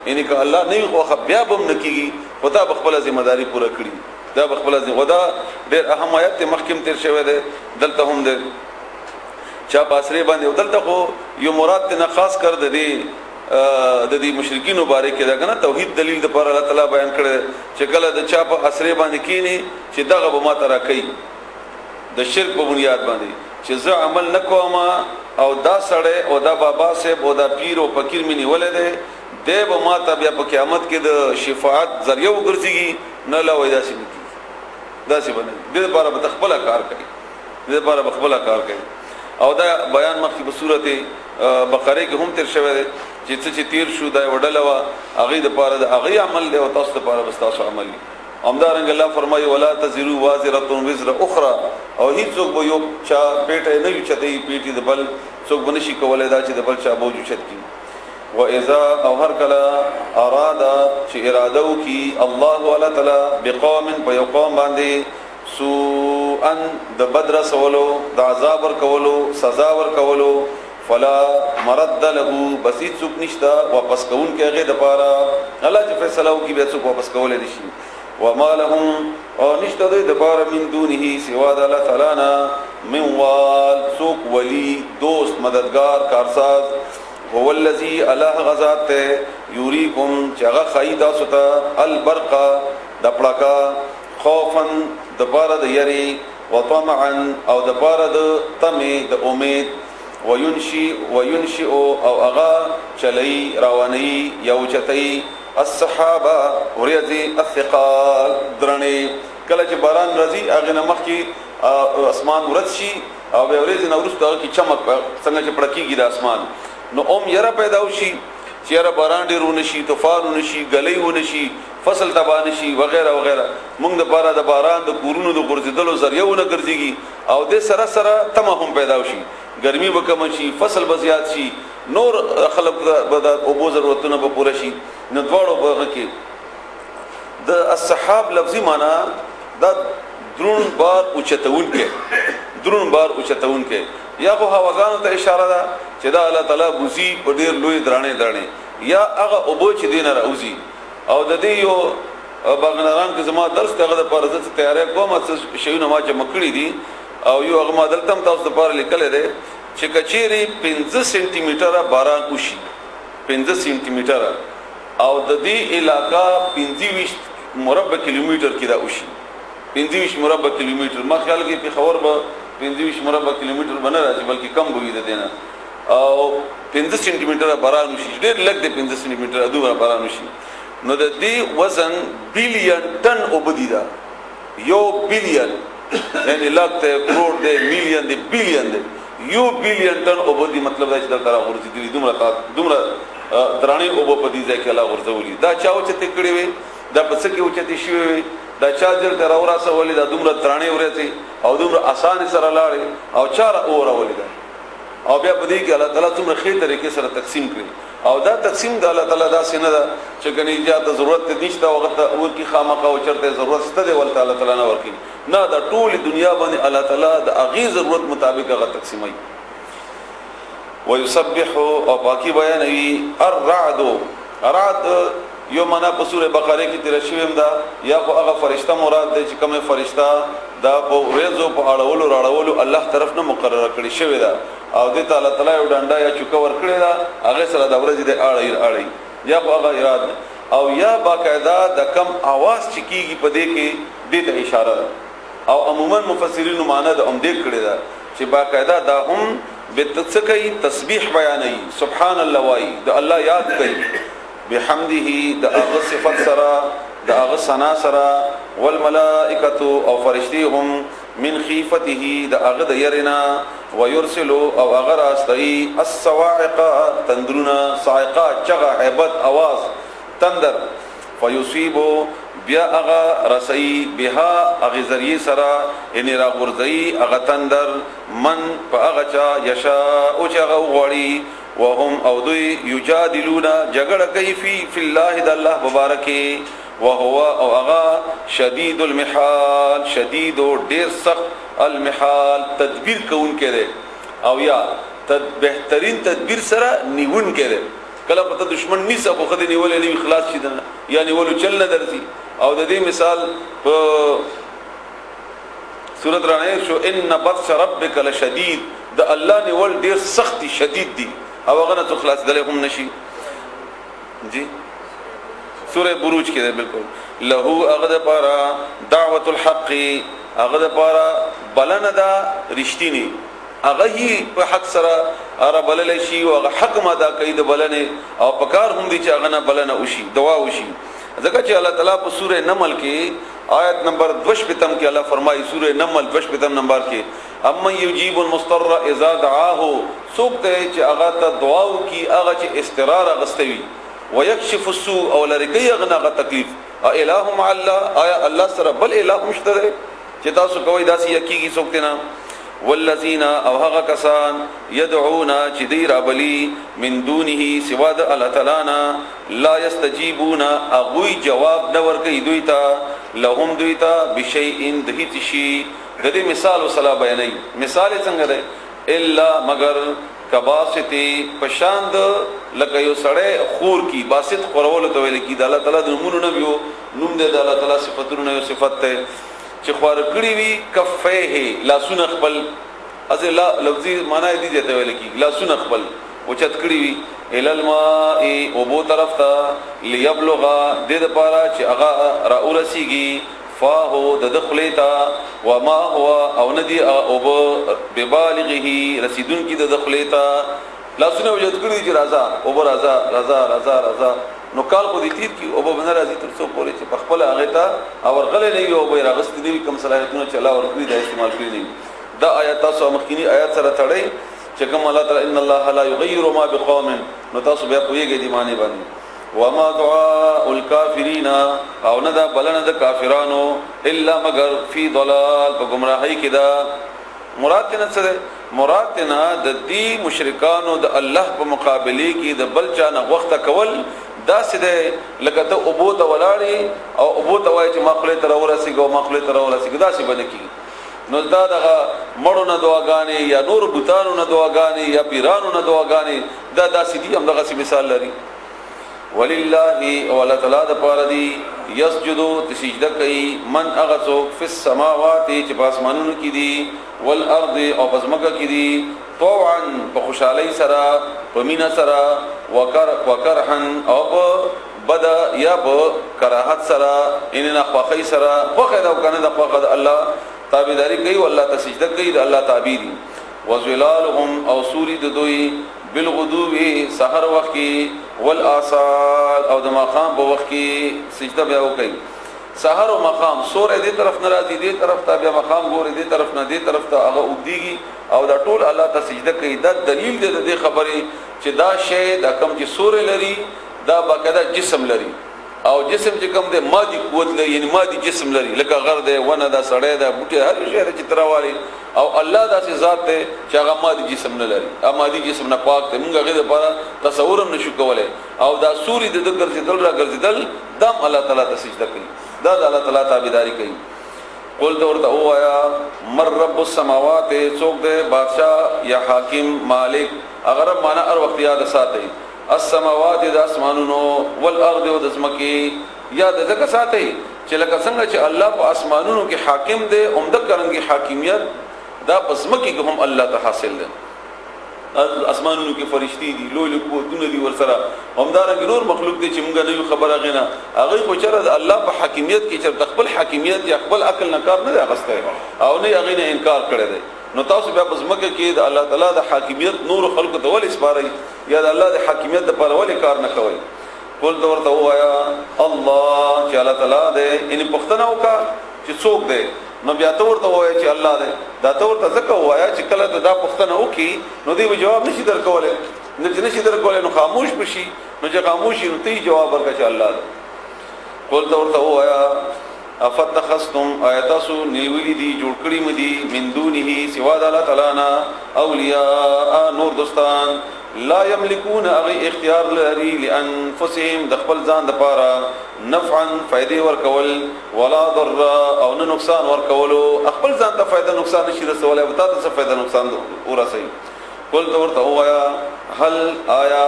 یعنی که الله نه وي خوښه بیا به هم نه کېږي، خو تا به خپله ذمه داري پوره کړي. دا به خپله ذمه دا ډېر اهم آیت دی، مخکې هم تېر شوی دی، دلته هم دی. چا په اسرې باندې، او دلته خو یو مراد ته نه خاص کر د دې د دې مشرکینو باره کې دا کنه توحید دلیل د پر الله تعالی بیان کړی چې کله د چا په اسرې باندې کینی چې دغه به ما ترا کوي د شرک په بنیاد باندې چې زه عمل نکوم او دا سړی او دا بابا صاحب او دا پیر او فقیر مې نیولې دی، دی به ما ته بیا په قیامت کې د شفاعت ذریعہ وګرځيږي. نه لا وای داسې نه کیږي، داسې باندې د دې لپاره به خپل کار کوي، د دې لپاره به خپل کار کوي. او دا بیان مخکې په سورته بقره کې هم تیر شوی دی چې څه چې تیر شو دا وډله وا هغه د پاره د هغه عمل دی او تاسو د پاره بس تاسو عمل دی. همدارنګ الله فرمایي ولا تزرو وازره وزر اخرى، او هیڅوک به یو چا پیټه نه وي چتې پیټي د بل څوک به نشي کولای دا چې د بل چا بوج چت کی. و اذا او هر کله اراد چې اراده وکي الله ولا تعالی بقوم په یو قوم باندې سوءا د بدر سولو د عذاب ور کولو سزا ور کولو، فلا مرد له، بس هیڅوک نشتا واپس کون کې هغه د پاره. الله چې فیصله وکي بیا څوک واپس کولای نشي. وما لهم او نشته دوی د پاره من دونه سوا د الله تعالی نه من وال څوک ولی دوست مددگار کارساز. هو الذی الله غزاد ته یوریکم چې هغه خی تاسو ته البرق د پړکا خوفا د پاره د یری وطمعا او د پاره د تمه د امید، وینشی وینشئ او هغه چلی رواني یو چتای السحابه وريځي الثقال درنې. کله چې باران راځي هغه نه مخکې اسمان ورځ شي او بیا ورځ نه وروسته هغه کې چمک څنګه چې پړکیږي د اسمان، نو اوم یره پیدا وشي چې یره باران ډیر ونشي، طوفان ونشي، ګلۍ ونشي، فصل تباه نشي وغیرہ وغیرہ. مونږ د پاره د باران د کورونو د غورځېدلو ذریعہ ونه ګرځيږي او د سره سره تمه هم پیدا وشي، ګرمي به کم شي، فصل به زیات شي، نور خلک به د اوبو ضرورتونه به پوره شي. نو دواړو په کې د السحاب لفظي معنا دا درون بار اوچتون کې، درون بار اوچتون کې، یا خو هواګانو ته اشاره ده چې دا الله تعالی بوزي په ډیر لوی درانه درانه، یا هغه اوبو چې دین راوځي. او د دې یو باغنران کې زما درس ته هغه د پاره زه تیاری کوم، څه شیونه ما جمع کړي دي او یو هغه ما دلته هم تاسو لپاره لیکلی دی چې کچېرې 5 سانتي میټره باران وشي، 5 سانتي میټره، او د دې علاقه 25 مربع کیلومتر کې دا وشي، 25 مربع کیلومتر، ما خیال کې پېښور به 25 مربع کیلومتر به نه راځي بلکې کم به وي د دې نه، او 5 سانتي میټره باران وشي، ډېر لږ دی 5 سانتي میټره دومره باران وشي، نو د دې وزن بلین ټن اوبه دي. دا یو بلین یعنی لاک ته کروڑ دی، میلیون دی، بلین دی، یو بلین ټن اوبه دي. مطلب دا چې دلته راغورځېدلي دومره دومره درانې اوبه په دې ځای کې الله غورځولي. دا چا اوچتې کړې وې؟ دا په څه کې اوچتې شوې وې؟ دا چا دلته راورسولې؟ دا دومره درانې ورځې او دومره اسانې سره لاړې او چا را اورولې ده؟ او بیا په دې کې الله تعالی څومره ښې طریقې سره تقسیم کړي. او دا تقسیم د الله تعالی داسې نه ده چې کني چاته ضرورت نشته او هغه ته ورکي خامخا او چرته ضرورت شته دی ولته الله تعالی نه ورکي. نه، دا ټول دنیا باندې الله تعالی د هغې ضرورت مطابق هغه تقسیموي. ويسبح او پاکي بیانوي الرعد. رعد یو معنا په سوره بقره کې تیر شوی هم ده، یا خو هغه فرشته مراد ده چې کومه فرشته دا په ورځو په اړولو راړولو الله طرف نه مقرره کړې شوې ده او دې ته الله تعالی یو ډنډه یا چوکه ورکړې ده، هغه سره د ورځې د اړې اړې، یا خو هغه اراد ده، او یا باقاعده د کم आवाज چې کیږي په دې کې دې ته اشاره ده. او عموما مفسرینو معنا د عمدې کړې ده چې باقاعده دا هم به څه کوي، تسبیح بیانوي، سبحان الله وایي، د الله یاد کوي، بحمده د هغه صفت سره د هغه ثنا سره، والملائکه او فرشتي هم من خیفته د هغه د يرنا، ويرسل او هغه راستي الصواعق تندرونه، صاعقه چغه هیبت اواز تندر، فیصیب بیا هغه رسي بها هغه ذریعہ سره ان را غورځي هغه تندر من په هغه چا یشا او چې هغه غواړي. وهم او دوی یجادلون جګړه کوي فی فی الله د الله مبارکي، وهو او هغه شدید المحال، شدید او ډیر سخت المحال تدبیر کوونکی دی، او یا بهترین تدبیر سره نیون کې دی. کله پته دشمن نیسه خو خدای نیولې نه خلاص شي دنه، یا نیولو چل نه درځي. او د دې مثال په صورت رانه شو، ان بطش ربک لشدید، د الله نیول ډیر سخت شدید دي او هغه نه خلاص دلې هم نشي. جی سوره بروج کې ده بالکل. له هغه د پاره دعوت الحق، هغه د پاره بلنه ده رښتینی، هغه هی په حق سره اره بلل شي او هغه حق ما دا کوي د بلنه، او پکار هم دي چې هغه نه بلنه وشي، دعا وشي. ځکه چې الله تعالی په سوره نمل کې آیت نمبر 2 پتم کې الله فرمایي، سوره نمل 2 پتم نمبر کې، اما یجیب المضطر اذا دعاه، څوک ته چې هغه ته دعا وکي هغه چې استرار غستوي، ويكشف السوء او لری کوي هغه نه تکلیف، الہ مع الله، آیا الله سره بل الہ مشته ده چې تاسو کوی داسې یکیږي څوک ته نه. والذین او هغه کسان يدعون چې دی رابلی من دونه سوا د الله تعالی نه، لا یستجیبون اغوی جواب نه ورکوي دوی ته، لهم دوی ته بشیء د هیڅ شي. د دې مثال وسلا بیانوي، مثال څنګه دی؟ الا مگر کباستی پشاند لکه یو سړی خور کی، باسط خورولو ته ویل کی، د الله تعالی د نومونو نه یو نوم دی، د الله تعالی صفاتونو نه یو صفت دی چې خوار کړی وي کفیه لاسونه خپل، از لا لفظي معنی دي ته ویل کی لاسونه خپل اوچت کړی وي، الالماء او بو طرف ته، ليبلغ د دې لپاره چې هغه را ورسیږي، فاهو د دخلیتا، وما هو او ندی او ببالغه رسیدون کی د دخلیتا. لاسونه وجد کړی چې راځه او بر راځه راځه راځه راځه، نو کال خو دې تیر کی او به نه راځي تر څو پورې چې په خپل هغه ته او ورغلې نه وي او به راغستې نه وي، کوم صلاحیتونه چې الله ورکړي دا استعمال کړي نه. دا آیات تاسو مخکینی آیات سره تړئ چې کوم الله تعالی ان الله لا یغیر ما بقوم، نو تاسو بیا پوهیږئ دی معنی باندې. وما دعاء الكافرین او نه دا بلنه د کافرانو الا مگر فی ضلال په گمراهی کې دا. مراد نه څه ده؟ مراد نه د دې مشرکانو د الله په مقابله کې د بل چا نه غوښته کول دا څه ده لکه ته اوبو ته ولاړې او اوبو ته وایې چې ما خولې ته راورسېږه او ما خولې ته راورسېږه، داسې به نه کېږي. نو دا دغه مړو نه دعاګانې یا نورو بتانو نه دعاګانې یا پیرانو نه دعاګانې دا داسې دي، همدغسې مثال لري. ولله او الله تعالی د پاره دی یسجدو سجده کوي من هغه څوک فی السماوات چې په اسمانونو کې دي، والارض او په ځمکه کې دي، طوعا په خوشحالۍ سره په مینه سره، وکرها او په بد یا په کراهت سره، ان نه خوښۍ سره، خوښه ده او کنه ده خوښه ده، الله تابعداري کوي او الله ته سجده کوي، د الله تابع دي. وظلالهم او سوري د دوی بالغدو سحر وخت کې، والآصال او د ماښام په وخت کې سجده بیا وکړي. سحر او ماښام سورې دې طرف ناراضي دې طرف ته، بیا ماښام ګوري دې طرف نه دې طرف ته هغه وګديږي او دا ټول الله ته سجده کوي. دا دلیل دی د دې خبرې چې دا شی دا کم چې سورې لري دا باقاعده جسم لري، او جسم چې کوم دی مادي قوت لري، یعنی مادي جسم لري، لکه غر دی، ونه ده، سړی ده، بوټی، هر شی چې تراوالي. او الله داسې ذات دی چې هغه مادي جسم نه لري، هغه مادي جسم نه پاک دی، موږ هغې دپاره تصور هم نشو کولی. او دا سوري د ده ګرځېدل را ګرځېدل دا هم الله تعالی ته سجده کوي، دا د الله تعالی تابعداري کوي. قل ته ورته ووایه من رب السماوات، څوک دی بادشاه یا حاکم مالک، هغه رب معنا هر وخت یاد ساتئ، السماوات د اسمانونو، والارض او د ځمکې، یا د ځکه ساتئ چې لکه څنګه چې الله په اسمانونو کې حاکم دی، همدغه رنګ حاکمیت دا په ځمکې کې هم الله ته حاصل دی. اسمانونو کې فرشتي دي، لوی لوی قوتونه دي ورسره، همدارنګه نور مخلوق دی چې موږ نه یو خبره غنه، هغه خو چېرې د الله په حاکمیت کې چېرته خپل حاکمیت یا خپل عقل نه کار نه دی اخیستی او نه یې هغې نه انکار کړی دی. نو تاسو بیا په ځمکه کې د الله تعالی د حاکمیت نورو خلکو ته ولې سپارئ یا د الله د حاکمیت دپاره ولې کار نه کوئ؟ قل ته ورته ووایه الله چې الله تعالی دی، یعنې پوښتنه وکړه چې څوک دی، نو بیا ته ورته ووایه چې الله دی. دا ته ورته ځکه ووایه چې کله ته دا پوښتنه وکړي نو دوی به جواب نشي درکولی، نو چې نشي درکولی نو خاموش به شي، نو چې خاموش شي نو ته یې جواب ورکړه چې الله دی. قل ته ورته ووایه افتخستم، آیا تاسو نیولي دي جوړ کړي مو دي من دونه سوا د الله تعالی نه اولیاء نور دوستان، لا یملکون هغوی اختیار لري لانفسهم د خپل ځان دپاره نفعا فایدې ورکول، ولا ضرا او نه نقصان ورکولو، خپل ځان ته فایده نقصان نشي رسولی، او تا ته څه فایده نقصان ورسوي. قل ته ورته ووایه هل آیا